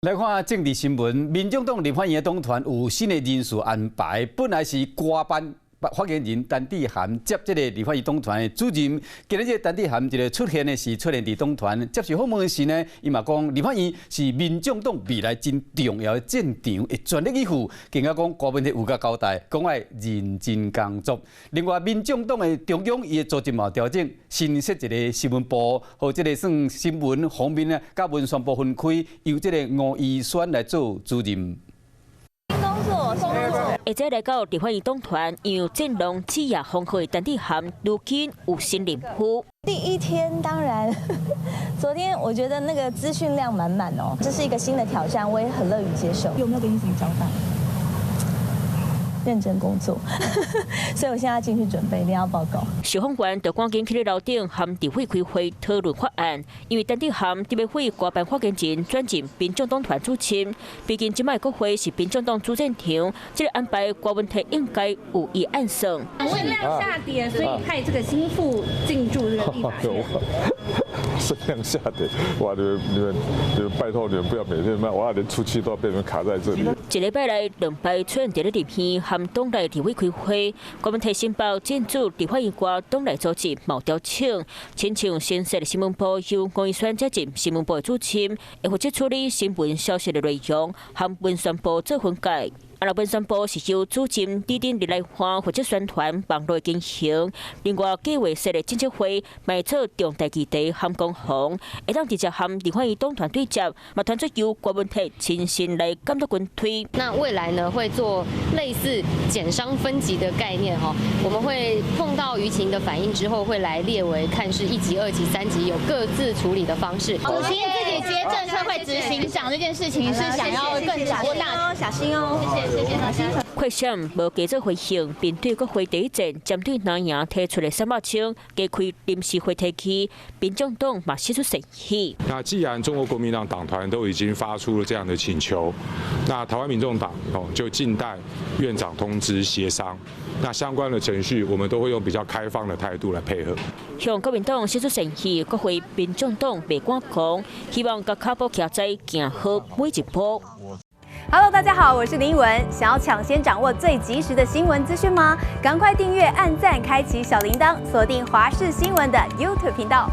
來看政治新聞，民眾黨立法院黨團有新的人事安排，本來是歌班發言人陳智菡接這個立法院黨團的主任，今日這個陳智菡這個出現的是出現佇黨團接受訪問時呢，伊嘛講立法院是民眾黨未來真重要的戰場，會全力以赴。更加講郭文鐵有共交代，講愛認真工作。另外，民眾黨的中央伊的組織嘛調整，新設一個新聞部，予這個算新聞方面呢，佮文宣部分開，由這個吳怡萱來做主任。下載來到立法院黨團，因為戰狼企業封號陳智菡，如今有新任務。第一天當然，昨天我覺得那個資訊量滿滿哦，這是一個新的挑戰，我也很樂於接受。有沒有給你什麼交代？認真工作，所以我現在要進去準備，一定要報告。受訪員就趕緊去樓頂和立委開會討論法案，因為陳智菡特別會歌班發言人轉任民眾黨團主席，畢竟這擺國會是民眾黨主戰場，這個安排郭文鐵應該有意暗算。聲量下跌，所以派這個心腹進駐這個立法院。聲量下跌，哇！你們、你們、你們，拜託你們不要每天，我連出去都要被你們卡在這裡。一禮拜來兩擺出現佇咧立院和黨內立委開會，郭文鐵申報進駐立法院掛黨內組織嘛調整，親像新設的新聞部由吳怡萱接任新聞部的主任，會負責處理新聞消息的內容，和文宣部做分解。啊，文宣部是由主任李丁來華負責宣傳網路進行。另外，計劃設立政策會，嘛做重大議題和攻防，會當直接和立法院黨團對接，嘛團出由郭文鐵親身來監督軍推。那未來呢，會做類似檢傷分級的概念哈，我們會碰到輿情的反應之後，會來列為看是一級、二級、三級，有各自處理的方式。主席自己接政策會執行長這件事情，是想要更掌握大權，小心哦，謝謝。謝謝大家。快閃無加做回應，面對國會第一戰針對藍營提出的300槍加開臨時會提起，民眾黨嘛釋出善意。那既然中國國民黨黨團都已經發出了這樣的請求，那台灣民眾黨哦就靜待院長通知協商。那相關的程序，我們都會用比較開放的態度來配合。向國民黨釋出善意，國會民眾黨袂敢講，希望共跤步徛在行好每一步。 Hello，大家好，我是林文。想要搶先掌握最及時的新聞資訊嗎？趕快訂閱、按讚、開啟小鈴鐺，鎖定華視新聞的 YouTube 頻道。